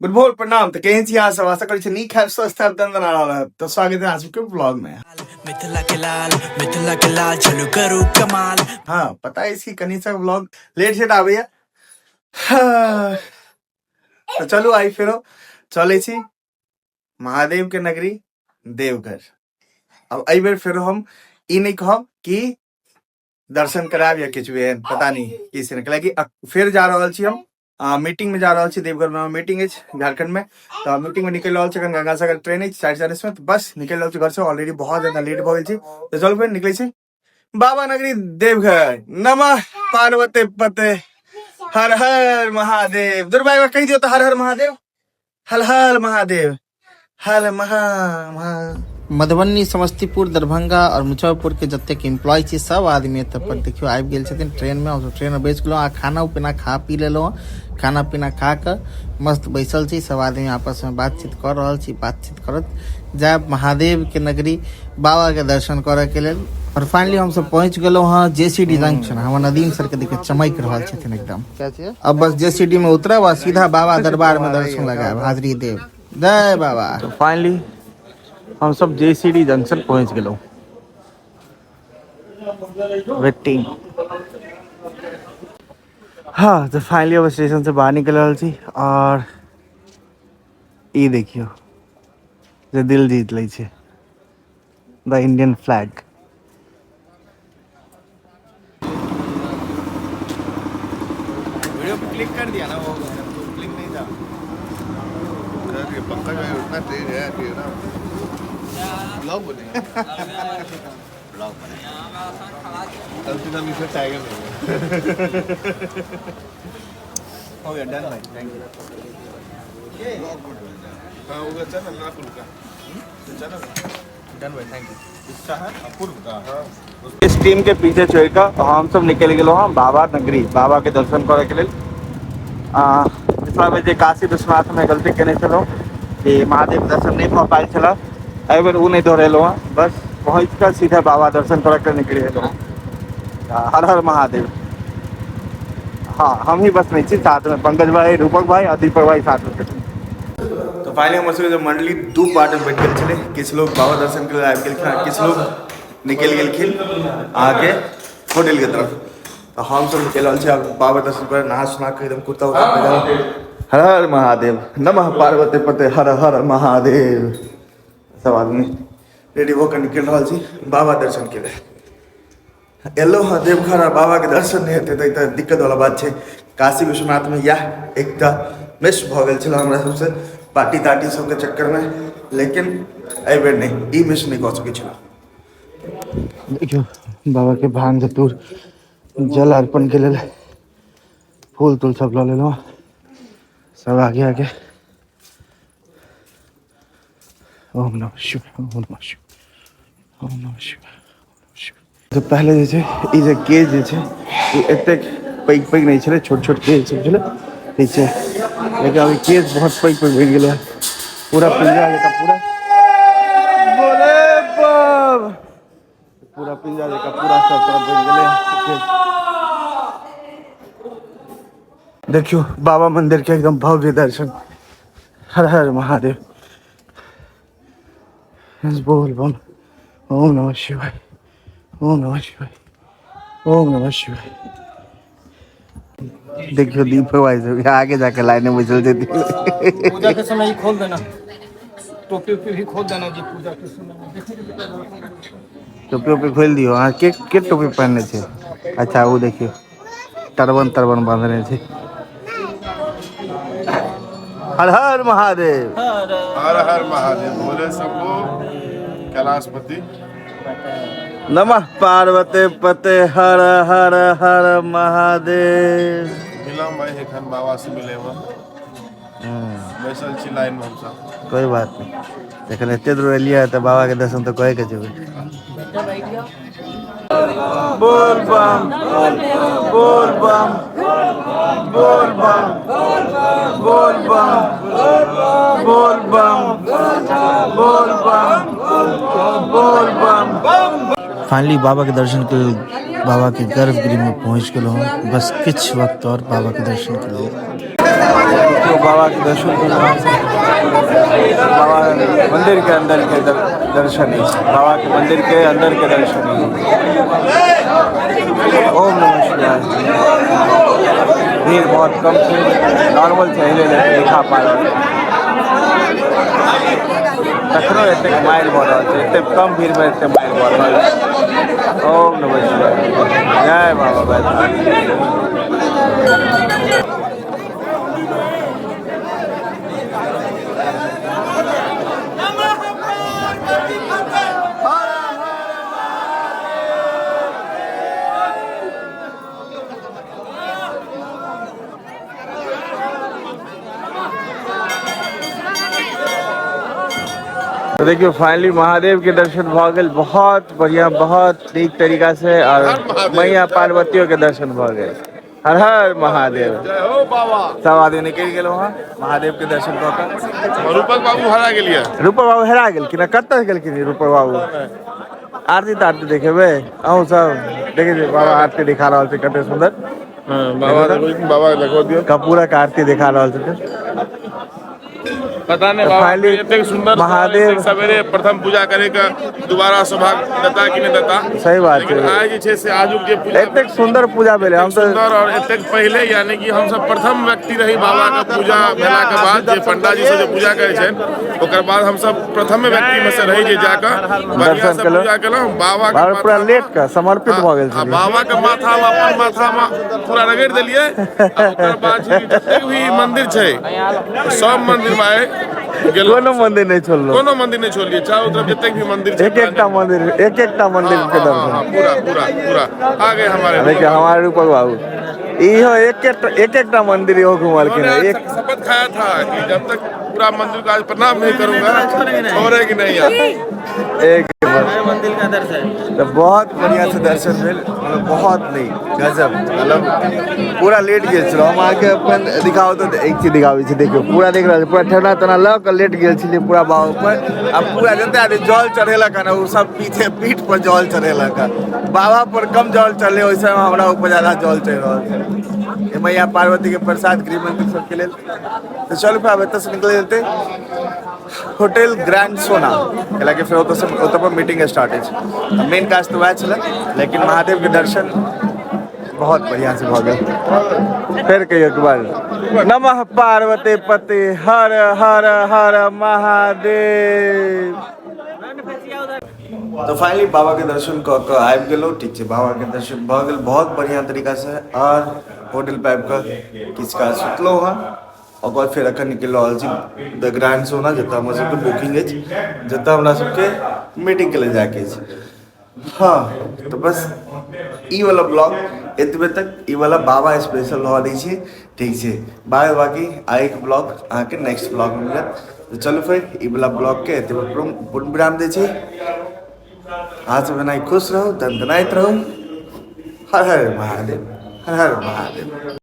Good भोर, प्रणाम। तऽ केहन छी अहाँ सब? आशा करै छी नीक हैब, स्वस्थ हैब, दंदना रहल हैब। तऽ स्वागत है अहाँ सबके ब्लॉग में। मिथिला के लाल, मिथिला के लाल, चलू करू कमाल। हाँ, पता है इसकी कनी सा ब्लॉग लेट सेट आबैया। हाँ, तऽ चलू आइ फेरो चलै छी महादेव के नगरी देवघर। अब एहि बेर फेरो हम ई नहि कहब कि दर्शन करायब या किछु भी एहन, पता नहीं की से कि फेर जा रहल छी हम मीटिंग में जा रहल छी। देवघर में मीटिंग अछि झारखंड में, तऽ मीटिंग में निकलि रहल छी। एखन गंगा सागर ट्रेन अछि 4:30 में, तऽ बस निकलि रहल छी घर से। ऑलरेडी बहुत ज्यादा लेट भऽ गेल छी। तऽ चलू फेर निकलै छी बाबा नगरी देवघर। नमः पार्वती पते, हर हर महादेव। दुर्गा एक बार कहि दियौ तऽ, हर हर महादेव, हर हर महादेव, हर महा महा। मधुबनी, समस्तीपुर, दरभंगा और मुजफ्फरपुर के जतेक एम्प्लॉय छी सब आदमी एतऽ पर देखियौ आबि गेल छथिन ट्रेन में। हमसब ट्रेन में बैस गेलहुँ आ खाना पीना खा पी लेलहुँ। खाना पीना खा कऽ मस्त बैसल छी, सब आदमी आपस में बातचीत कऽ रहल छी। बातचीत करत जायब महादेव के नगरी बाबा के दर्शन करऽ के लेल। और फाइनली हमसब पहुँच गेलहुँ हँ जेसीडी जंक्शन। हमर नदीम सर के देखियौ चमकि रहल छथिन एकदम। अब बस जेसीडी में उतरब आ सीधा बाबा दरबार में दर्शन लगायब, हाजिरी देब। जय बाबा। तो फाइनली हम सब जेसीडी जंक्शन पहुंच गेलहुँ। वेटिंग। हाँ, तो फाइनली अब स्टेशन से बाहर निकल रहल छी और ई देखियौ जे दिल जीत लै छै, द इंडियन फ्लैग। वीडियो पे क्लिक कर दिया ना, वो क्लिक नहीं था। ये पंकज भाई उतना तेज है कि ना ब्लॉग बनेगा, ब्लॉग बनेगा। गलती से नीचे टाइगर नहीं है। हो गया, डन भाई, thank you. हाँ, वो चैनल ना पुल का चैनल। डन भाई, thank you. इस टीम के पीछे छोड़ कऽ हम सब निकलि गेलहुँ हँ बाबा नगरी बाबा के दर्शन करऽ के लेल। पिछला बेर जे काशी विश्वनाथ में गलती केने छलहुँ कि महादेव दर्शन नहि भऽ पायल छल, एहि बेर ओ नहि दोहरेलहुँ हँ। बस पहुँच कऽ सीधा बाबा दर्शन करऽ के निकलि गेलहुँ हँ। हर हर महादेव। हाँ, हम ही बस नहीं छी, साथ में पंकज भाई, रूपक भाई और दीपक भाई साथ में छथिन। तऽ फाइनली हमर सबके मंडली दू पार्ट में बँटि गेल छलै। किछु लोग बाबा दर्शन के लेल आबि गेलखिन आ किछु लोग निकलि गेलखिन अहाँके होटल के तरफ। तऽ हम सब निकलि रहल छी आब बाबा दर्शन कर, नहा सुना के एकदम कुर्ता उर्ता पहिरा। हर हर महादेव, नमः पार्वती पते, हर हर महादेव। सब आदमी रेडी भऽ कऽ निकलि रहल छी बाबा दर्शन के लेल। एलहुँ हँ देवघर आ बाबाके दर्शन नहि हेतै तऽ ई दिक्कत वाला बात छै। काशी विश्वनाथमे इएह एकटा मिस भऽ गेल छलै हमरा सबसँ पार्टी तार्टी सबके चक्करमे, लेकिन एहिबेर नहि, ई मिस नहि कऽ सकै छलहुँ। देखियौ बाबाके भांग धतूर जल अर्पणके लेल फूल तूल सब लऽ लेलहुँ सब आगे आगे। ओम नमः शिवाय, ओम नमः शिवाय, ओम नमः शिवाय। तऽ पहिले जे छै ई जे केज जे छै ई एतेक पैघ पैघ नहि छलै, छोट छोट केज सब छलै, ठीक छै। लेकिन अभी केज बहुत पैघ पैघ बनि गेलै, पूरा पिंजरा जकाँ, पूरा बोले बाब, पूरा पिंजरा जकाँ पूरा सब तरफ बनि गेलै केज। देखियौ बाबा मंदिर के एकदम भव्य दर्शन। हर हर महादेव, बोल बम, ओम नमः शिवाय, ओम नमः शिवाय, ओम नमः शिवाय। देखियो दीपक भाई सब आगे जाके लाइन में बैसल छथिन। पूजा के समय ही खोल देना, टोपी उपी भी खोल देना जी पूजा के समय में। देखिए बेटा। टोपी उपी खोलि दियौ। अहाँ के के टोपी पहिनने छै? अच्छा, ओ देखियौ टरबन तरबन बांधने छै। हर हर महादेव, हर हर महादेव, भोले शंभू कैलाशपति। नमः पार्वती पते, हर हर हर महादेव। मिलम भाई, एखन बाबा से मिले में बैसल छी लाइन में हमसब। कोई बात नहीं, जखन एते दूर एलियै तऽ बाबा के दर्शन तऽ कए के जेबै। बोल बम, बोल बम, बोल बम, बोल बम, बोल बम, बोल बम, बोल बम। फाइनली बाबा के दर्शन के लेल बाबा के गर्भगृह में पहुंच गेलहुँ। बस किछु वक्त और बाबा के दर्शन के लेल। गेलहुँ बाबाके दर्शन केलहुँ। बाबा मंदिर के अंदर के दर्शन अछि, बाबा के मंदिर के अंदर के दर्शन अछि। ओम नमः शिवाय। भीड़ बहुत कम छै, नॉर्मल छै, एहि लेल देखा पा रहल छै। तखनो एतेक मारि भऽ रहल छै, एतेक कम भीड़मे एतेक मारि भऽ रहल छै। ओम नमः शिवाय, जय बाबा बैद्यनाथ। तो देखियो फाइनली महादेव के दर्शन भऽ गेल, बहुत बढ़िया, बहुत नीक तरीका से, और मैया पार्वतियों के दर्शन भऽ गेल। हर हर महादेव। जय हो बाबा। सब आदमी निकलि गेलहुँ हँ महादेव के दर्शन कऽ कऽ। रूपक बाबू हरा गेलियै। रूपक बाबू हेरा गेलखिन हँ, कतऽ गेलखिन रूपक बाबू? आरती तारती देखेबै अहूँ सब? देखै छियै बाबा आरती दिखा रहल छै, कते सुन्दर। हाँ, बाबा देखो, बाबा देखो दियौ। कपूरक आरती दिखा रहल छथिन। पता नहीं तऽ बाबा फाइनली एतेक सुंदर महादेव एतेक सवेरे प्रथम पूजा करे के दोबारा सौभाग्य देता कि नहीं देता। सही बात लेकिन छै। आइ जे छै से आजुक जे पूजा एतेक सुंदर पूजा भेलै, हम तऽ सुंदर और एतेक पहिले, यानी कि हम सब प्रथम व्यक्ति रही बाबा के पूजा भेला के बाद, जे पंडा जी सब जे पूजा करे छै ओकर बाद हम सब प्रथम व्यक्ति में से रही जे जाकऽ बढ़िया दर्शन से केलहुँ। पूजा केलहुँ बाबा के बाबा पूरा माथा मे। लेट कऽ समर्पित भऽ गेल आ छलियै। बाबा के माथा मे अपन माथा मे पूरा रगड़ि देलियै। आ ओकर बाद छै कि जतेक भी मंदिर छै सब मंदिर मे आइ गेलहुँ। कोनो मंदिर नहि छोड़लहुँ। कोनो मंदिर नहि छोड़लियै, चारू तरफ जतेक भी मंदिर छै एक एकटा मंदिर, एक एकटा मंदिर के हाँ, दर्शन। हाँ, पूरा पूरा पूरा आ गए हमारे। देखिए हमारे रूपक बाबू इहो एक एक एकटा मंदिर इहो घुमलखिन उन्होंने हँ। आज एक शपथ खाया था कि जब तक पूरा मंदिर का आज प्रणाम नहीं करूंगा छोड़ेंगे नहीं यार। एक मंदिर का दर्शन तो बहुत बढ़िया से दर्शन भेल, मतलब बहुत नहीं गजब, मतलब पूरा लेट गेल छलहुँ हम। अहाँके अपन दिखाउ तऽ एक चीज दिखाबै छी, देखियौ पूरा देख रहल छी, पूरा ठेहुना तेहुना लऽ कऽ लेट गेल छलियै पूरा बाबा पर। आ पूरा जते आदमी जल चढ़ेलक हन ओ सब पीछे पीठ पर जल चढ़ेलक हन, बाबा पर कम जल चढ़ले, ओहि समय हमरा ऊपर ज्यादा जल चढ़ि रहल छै। मैया पार्वती के प्रसाद गृहमंत्री सबके लेल। तऽ चलू फेर आब एतऽसँ निकलि जेतै होटल ग्रैंड सोना, कैलाकि फेर ओतऽसँ ओतऽ पर मीटिंग स्टार्ट अछि। मेन काज तऽ वएह छलै, लेकिन महादेव के दर्शन बहुत बढ़िया से भऽ गेल। फेर कहियो एक बार नमः पार्वती पति हर हर हर महादेव। तो फाइनली बाबा के दर्शन कऽ कऽ आबि गेलहुँ। ठीक छै, बाबा के दर्शन भऽ गेल बहुत बढ़िया तरीका से, और होटल पर आबि कऽ किछु काल सुतलहुँ हँ। ओकर बाद फेर अखन निकलि रहल छी द ग्रैंड सोना, जतऽ हमर सबके बुकिंग अछि, जतऽ हमरा सबके मीटिंग के लेल जायके अछि। हाँ तऽ बस ई वाला ब्लॉग एतबे तक, ई वाला बाबा स्पेशल रहऽ दै छी। ठीक छै, बाय। बाकी आइके ब्लॉग अहाँके नेक्स्ट ब्लॉगमे मिलत। तऽ चलू फेर ई वाला ब्लॉगके एतबे पूर्ण विराम दै छी। अहाँ सब एनाही खुश रहू, दनदनाइत रहू। हर हर महादेव, हर हर महादेव।